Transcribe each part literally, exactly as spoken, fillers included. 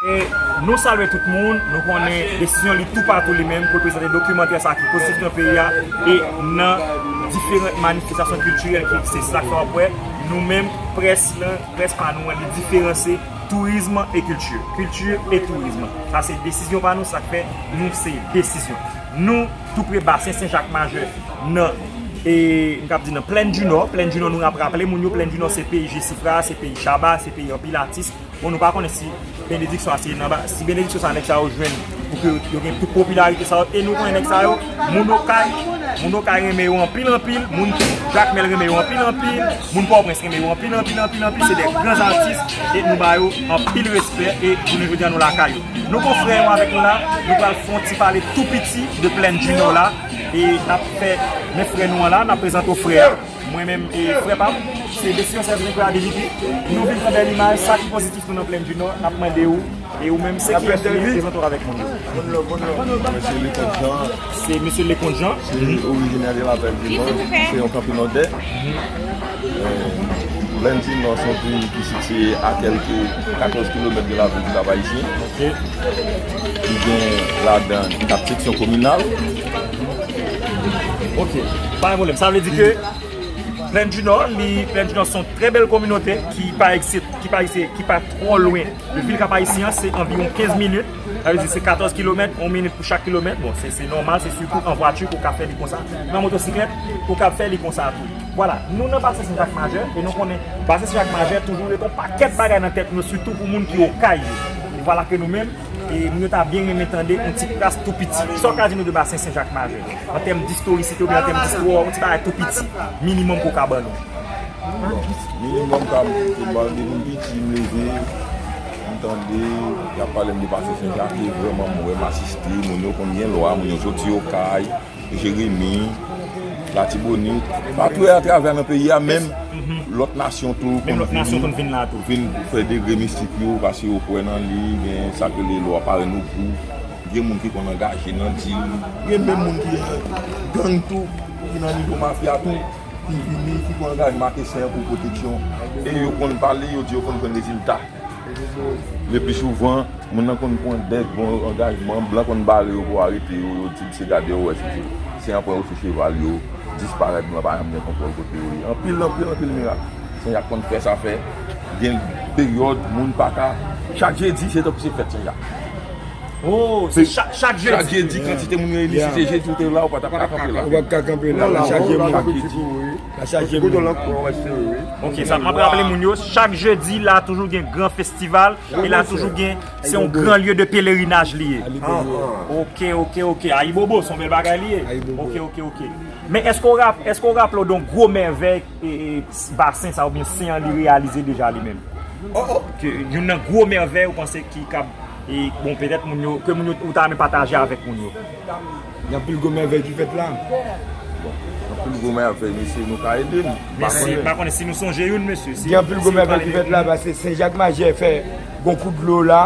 E nou salye tout moun, nou konnen desizyon li toupatou li menm pou l prezante dokimantè sa ki pozitif nan peyi a e nan diferan manifestasyon kiltirèl ki se sa k fè w ap wè nou menm près lan, près pa nou an, li diferansye tourizm e kilti. Kilti e tourizm. Sa se desizyon pa nou, sa k fè nou se desizyon. Nou tou pre basen Sen Jak Majè nan e m kab di nan Plèn di Nò. Plèn di Nò, nou ap raple moun yo, Plèn di Nò se peyi Jesifra, se peyi Chaba, se peyi anpil atis. Bon, nou pa konnen si benediksyon a se nan ba, si benediksyon sa nèg sa yo jwenn pou ke yo gen tout popilarite sa yo. E nou konnen nèg sa yo, moun Okay, moun Okay renmen yo anpil anpil, moun Jakmèl renmen yo anpil anpil, moun Pòtoprens renmen yo anpil anpil anpil anpil. Se de gran atis e nou ba yo anpil respè e jounen jodi a nou lakay yo. Nou gon frè nou avèk nou la, nou pral fè yon ti pale tou piti de Plèn di Nò la. E n ap fè men frè nou an la, n ap prezante w frè a. Mwen menm, e frè pa m, se desizyon sèvis enpera D J P. Nou vin pran bèl imaj, sa ki pozitif nou nan Plèn di Nò, n ap mande w, e ou menm, se kiyès ou ye, prezante w avèk moun yo. Mesye Leconte Jean. Se mesye Leconte Jean. Se orijinè de la Plèn di Nò, se yon kanpe nòdè. Plèn di Nò se yon peyi ki sitiye a kèlke katòz kilomèt de lavil di Kap Ayisyen. Ok. Li gen ladan kat seksyon kominal. Ok, pa gen pwoblèm. Sa vle di ke Plèn di Nò, li, Plèn di Nò se yon trè bèl kominote ki pa egziste, ki pa egziste, ki pa twò lwen de vil Kap Ayisyen an, se anviwon kenz minit. Sa vle di se katòz kilomèt, yon minit pou chak kilomèt. Bon, se, se nòmal, se sitou an vwati pou w ka fè li konsa. Nan motosiklèt, pou w ka fè li konsa tou. Vwala, nou nan Basen Sen Jak Majè, e nou konnen Basen Sen Jak Majè toujou rete yon pakèt bagay nan tèt nou, sitou pou moun ki Okay yo. E vwala ke nou menm, e moun yo ta byen renmen tande yon ti kras tou piti. Sa w ka di nou de Basen Sen Jak Majè? An tèm distorisite oubyen an tèm distwa, yon ti bagay tou piti, minimòm ke w ka ban nou. Bon, minimòm ka m te ba depi m piti, m leve, m tande, y ap pale m de Basen Sen Jak, e vrèman m wè, m asiste, moun yo konn gen lwa, moun yo soti Okay, Jeremi, Latibonit, patou e atravè nan peyi a, menm lòt nasyon tou konn vini, vin fè degre mistik yo, paske yo kwè nan li, gen sa k rele lwa parenn Ogou, gen moun ki konn angaje nan dil, gen menm moun ki gang tou, ki nan nivo mafya tou, ki vini, ki pran angajman ak S A pou pwoteksyon. E yo konn pale, yo di yo konn jwenn rezilta. Le pli souvan, moun nan konn pran dèt, bon angajman, blan konn bare yo pou arete yo, yo di se gade yo wè si se, se an pran yo sou cheval yo, disparèt, blan pa janm gen kontwòl kote yo ye. Anpil, anpil, anpil mirak. Sen Jak konn fè sa fè. Gen peryòd, moun pa ka. Chak jedi, se tankou se fèt Sen Jak. Oh, se chak, chak jedi. Chak jedi, kantite moun reyini, si se jedi ou te la, ou pa t ap ka kanpe la. Ou pa t ka kanpe la, la chaje moun. Chak jedi. La chaje moun. Ok, sa m ap raple moun yo, chak jedi, la toujou gen gran festival, e la toujou gen, se yon gran lye de pelerinaj li ye. Ok, ok, ok. Ayibobo, se yon bèl bagay li ye. Ok, ok, ok. Men èske w rap-, èske w raple w de yon gwo mèvèy e, e, basen sa oubyen sen an li reyalize deja li menm? Ke youn nan gwo mèvèy ou panse ki kab, e, bon, petèt moun yo, ke moun yo, ou ta renmen pataje avèk moun yo? Gen anpil gwo mèvèy ki fèt la. Bon, anpil gwo mèvèy, mesye, nou ka ede m. Mesye, m pa konnen si nou sonje youn, mesye. Gen anpil gwo mèvèy ki fèt la, paske Sen Jak Majè fè gon kou dlo la.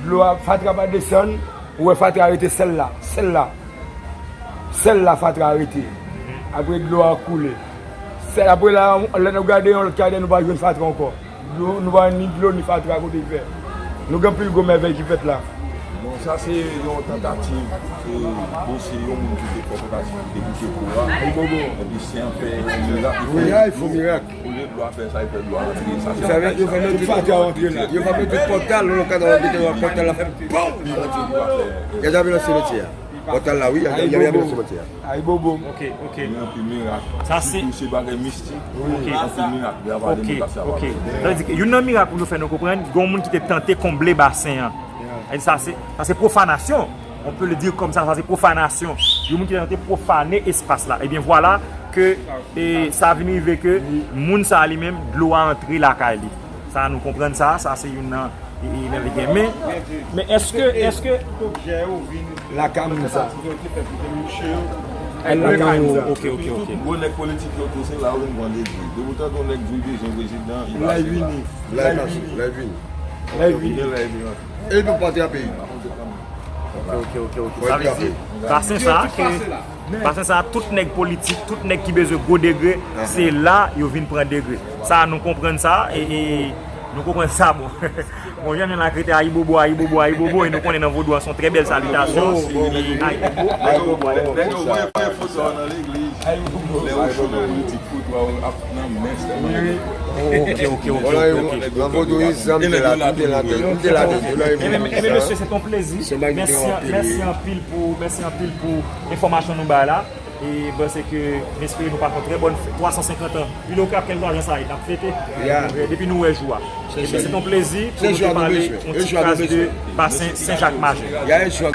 Dlo a, fatra pa desann, ou wè fatra rete sèl la, sèl la. Sèl la fatra rete. Apre dlo a koule. Sèl, apre la, lè nou gade yon lòt kadè, nou pa jwenn fatra ankò. Dlo, nou pa ni dlo, ni fatra kote l fè. Nou gen anpil gwo mèvèy ki fèt la. Bon, sa se yon tantativ, e, dosye yon moun ki te fè tantativ pou te kite kou a. Epi se an fè yon mirak. Wi, fo mirak. Olye dlo a fè sa, li fè dlo a antre. Sa se yo fè met tout pòtal antre la. Yo fè met tout pòtal, nou ka nan pòtal la fè pòm! Y a jape nan simetyè a. Pòtal la, wi, y a jape nan simetyè a. Ayibobo. Ok, ok. Gen anpil mirak. Sa se, sitou se bagay mistik. Ok. Anpil mirak. Gen anpil mirak. Ok, ok. Sa vle di ke youn nan mirak pou nou fè nou konprann, gen yon moun ki te tante konble basen an. Sa se, sa se pwofanasyon. On peut le dire comme ça, sa se pwofanasyon. Yon moun ki tante pwofane espas la. Ebyen vwala ke, e, sa vin rive ke moun sa li menm, dlo a antre lakay li. Sa nou konprann sa, sa se youn nan, e, e, nan li gen. Men, men èske, èske lakay moun sa? Lakay moun. Ok, ok, ok. Tout gwo nèg politik yo tou se la yo vin pran degre. Depi w tande yon nèg di w bezwen prezidan, li pase la. La vini. La vini. La vini. E nou pa te a peyi. Ok, ok, ok, ok. Sa vle di, basen sa, ke, basen sa, tout nèg politik, tout nèg ki bezwen gwo degre, se la yo vin pran degre. Sa, nou konprann sa, e, e nou konprann sa, bon. Bon, jan nou la krete ayibobo, ayibobo, ayibobo, e nou konnen nan vodou an, se yon trè bèl salitasyon. E ayibobo, ayibobo, ayibobo. Lè ou cho nan politik, fout ou ap nan mès. Ok, ok, ok, ok, ok. Nan vodou, wi, zanmi, m te la, m te la, m te la, m te la. Ebyen, ebyen, mesye, se yon plezi. Mèsi, mèsi anpil pou, mèsi anpil pou enfòmasyon nou bay la. E m panse ke m espere nou pase yon trè bòn fèt. Twa san senkant an. Pi lè w ka kèl twa jan sa ye, n ap fete. Depi nou wè jou a. Ebyen, se yon plezi pou nou te pale yon ti kras de basen Sen Jak Majè.